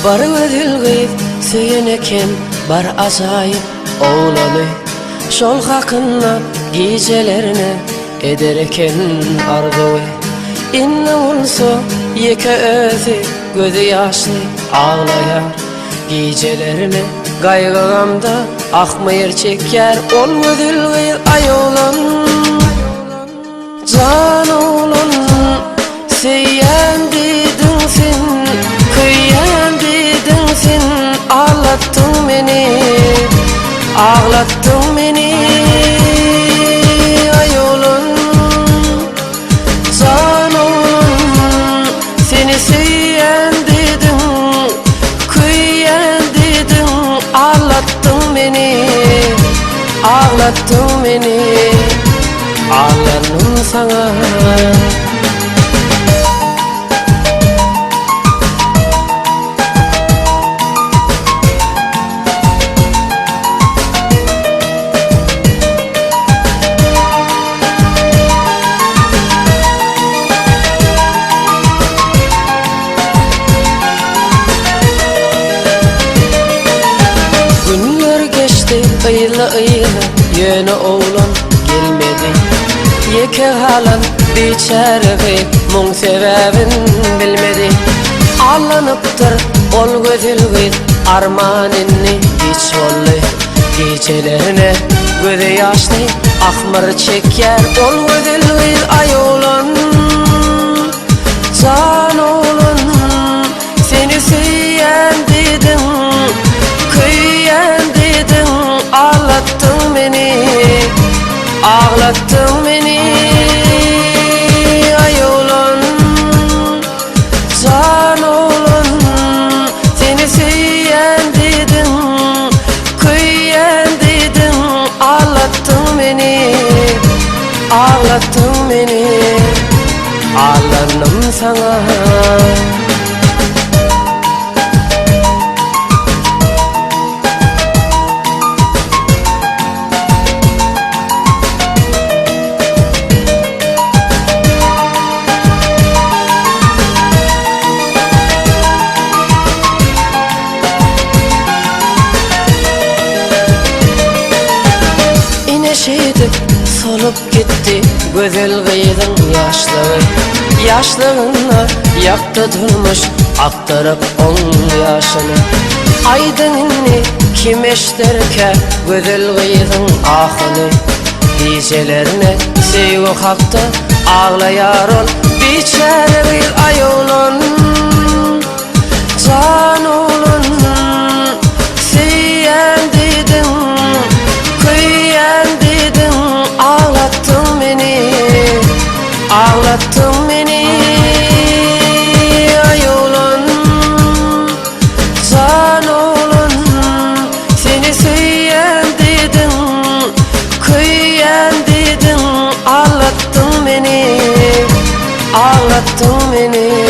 Bir gözel gyz söýen eken bir ajaýyp oglany. Şol hakynda gijelerine eder eken arzuwy. Indi bolsa ýeke özi gözi ýaşly aglaýar. Gijelerine gaýgy-gamda ahmyr çekýär ol gözel gyz aý oglan. Jan oglan söýýän diýdiň sen, köýýän diýdiň sen, Aglatdyň meni, aglatdyň meni Aý oglan, jan oglan Seni söýýän diýdiň, köýýän diýdiň, Aglatdyň meni, aglatdyň meni. Aglanym saňa. Günler geçdi yzly-yza Ýöne oglan gelmedi. Ýeke galan biçäre gyz muň sebäbin bilmedi. Allanypdyr ol gözel gyz arman indi giç boldy. Gijelerine gözi ýaşly ahmyr çekýär ol gözel gyz aý oglan jan oglan Seni söýýän diýdiň, köýýän diýdiň, Aglatdyň meni, aglatdyň meni Aý oglan, jan oglan Seni söýýän diýdiň, köýýän diýdiň, Aglatdyň meni, aglatdyň meni Aldanym saňa. Ine şeýdip solup gitdi gözel gyzyň ýaşlygy. Ýaşlygynda ýakdy durmuş akdyryp oň ýaşyny. Aýdyň indi kim eşderkä gözel gyzyň ahyny. Gijelerine söýgi hakda aglaýar ol biçäre gyz aý oglan. Jan oglan söýýän diýdiň, köýýän diýdiň, Aglatdyň meni, aglatdyň meni Aý oglan, jan oglan Seni söýýän diýdiň, köýýän diýdiň, Aglatdyň meni, aglatdyň meni.